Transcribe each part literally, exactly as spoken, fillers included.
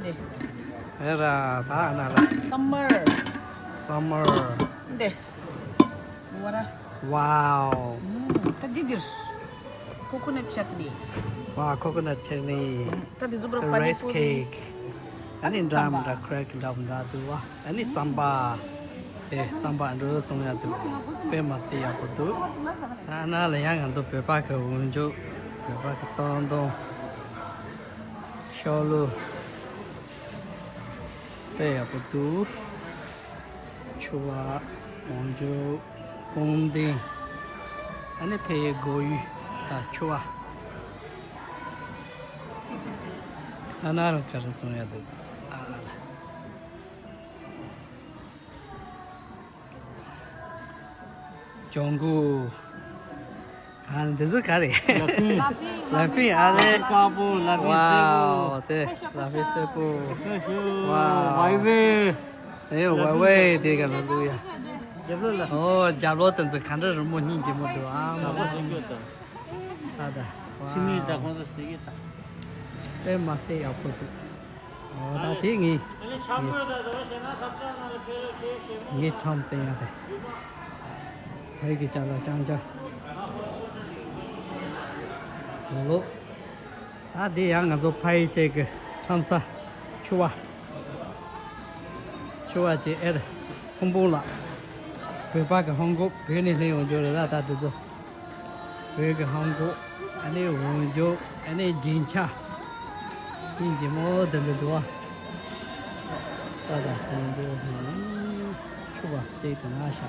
འདི། ཨེ་ར། ད་ཨ་ན་ལ། སམ་མར། སམ་མར། འདི། ཝ་ར། ཝའོ། ཨུམ། ད་འདི་འདིར། ཀོ་ཀོ་ནཊ་ཅེ་ཊི་ནི། ཝའོ། ཀོ་ཀོ་ནཊ་ཅེ་ཊི་ནི། ད་འདི་ཟུ་པ་ར། རའིས་པ་ནི་པུ་རི། ཁེག་ཨ་ནི་འདྲ་མི་འདྲ། ཀྲེག་འདྲ་མི་འདྲ་འདུག་བ། ཨ་ནི་རྩམ་པ། ཨེ། རྩམ་པ་འགྲོ་བཙོང་ཡག་འདུག་དཔེ་མ་སྲིད་ཡག་པོ་འདུག་ཨ་ན་ལ་ཡང་ང་ཚོ་བོད་པ་གི་འོག་འཇུག་བོད་པ་གི་སྟོང་སྟོང་། ཤོག་ལུ། དཔེ་ཡག་པོ་འདུག་ཕྱུ་པ། འོག་འཇུག་སྤུངས་ལྡེང་། ཨ་ནི་ཕ་ཡི་སྒོ་ཡུ་དང་ཕྱུ་པ། ཨ་ན་རང་ག་རེ་བཙོང་ཡག་འདུག་ཨ་ལ། ལྗང་གུ། ཨ། འདི་ཚོ་ག་རེ། ལ་ཕིང་། ལ་ཕིང་། ཨ་རེ། དཀར་པོ། ལ་ཕིང་སེར་པོ། ཝའོ། དེ་ལ་ཕིང་སེར་པོ། ཁ་ཤོ། ཝའོ། ཝའི་ཝེ། ཨེ། ཝའི་ཝེ་དེ་ག་ལ་འདུག་ཡ། རྒྱབ་ལོགས་ལ། ཨོ། རྒྱབ་ལོགས་དེ་ཚོ་ག་འདྲ་རི་མོ་སྙིང་རྗེ་མོ་འདུག་ཨ་མ། ད་ལྟ་ད་ལྟ། ཕྱི་མིག་ད་ཝའོ། ཁོང་ཚོ་ཟེར་གི་ད། དཔེ་མ་སྲིད་ཡག་པོ་འདུག་ཨོ། ད་དེ་ངའི། ངའི་ཁྲམ་སྟེང་ཡ་དེ། ཕ་ཡི་གི་ཅ་ལག་རྐྱང་རྐྱང་། ལོ་ལོ། ད་དེ་ཡང་ང་ཚོ་ཕ་ཡི་བཅས་ཀྱི་ཁྲམ་ས། ཕྱུ་པ། ཕྱུ་པ་བཅས་ཨེར། ཚོང་དཔོན་ལགས། བོད་པ་གི་ཧོང་ཀོང་བོད་ནས་ལེན་ཡོང་རྒྱུ་རེད་ལ། ད་དེ་ཚོ། བོད་ཀྱི་ཧོང་ཀོང་། ཨ་ནི་འོག་འཇུག་ཨ་ནི་རྒྱན་ཆ། སྙིང་རྗེ་མོ་དེ་འདྲ་འདུག་བ། ད་ད་སེམས་འདུག་ཕྱུ་པ་གཅིག་དེ་ན་བཞག་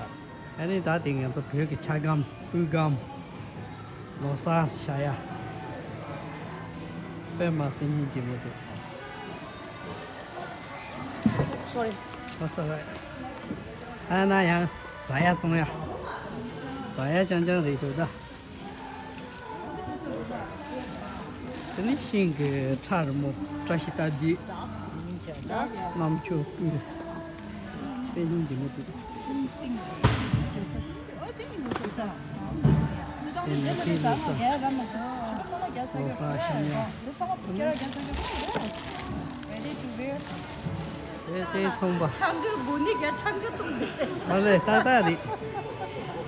ཨ་ནི་ད་དེ་ང་ཚོ་བོད་ཀྱི་ཆ་སྒམ། སྤུས་སྒམ། ལོ་གསར་བཞག་ཡ། དཔེ་མ་སྲིད་སྙིང་རྗེ་མོ་འདུག Sorry. That's all right. ཨ་ན་ཡང་ཟ་ཡ་བཙོང་ཡ། ཟ་ཡ་རྐྱང་རྐྱང་རེད་འདུག་ད། དེ་ནི་ཤིང་གི་ཁྲ་རི་མོ། བཀྲ་ཤིས་རྟགས་བརྒྱད། གནམ་ལྕགས་སྤུས། དཔེ་སྙིང་རྗེ་མོ་འདུག་དེ་ནི་ཤིང་གི་ས། ལོ་གསར་ཤིང་ཡ། དེ་དེ་ཚོང་པ། ཆང་གི་སྒོ་ནས་རྒྱ་ཆང་གི་གཏོང་དེ། ཨ་ལེ། ཏག་ཏག་རེད།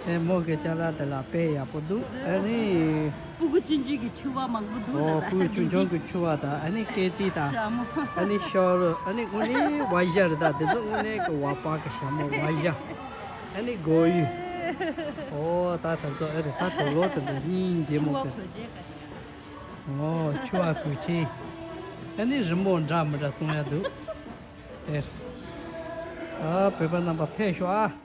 ཨེ། མོ་གི་ཅ་ལག་དེ་ལ་དཔེ་ཡག་པོ་འདུག་ཨ་ནི། སྤུ་གུ་ཆུང་ཆུང་གི་ཕྱུ་པ་མང་པོ་འདུག་ཨོ། ལ་ད། སྤུ་གུ་ཆུང་ཆུང་གི་ཕྱུ་པ་དང་། ཨ་ནི་སྐེ་རྩེ་དང་། ཞྭ་མོ། ཨ་ནི་ཤོ་རུ། ཨ་ནི་དངོས་གནས་ཝ་ཞྭ་རེད། ད་དེ་ཚོ་དངོས་གནས་ཀྱི་ཝ་པ་གི་ཞྭ་མོ། ཝ་ཞྭ། ཨ་ནི་སྒོ་ཡུ། ཨོ། ད་དེ་ཚོ་ཨེ་རེད། ད་དུག་ལོག་དེ་ཚོ་སྙིང་རྗེ་མོ་གི། ཨོ། ཕྱུ་པ་གོས་ཆེན། ཨ་ནི་རི་མོ་འདྲ་མི་འདྲ་བཙོང་ཡ་འདུག་དེ། ཨ། བོད་པ་རྣམ་པ་ཕེབས་ཤོག་ཨ།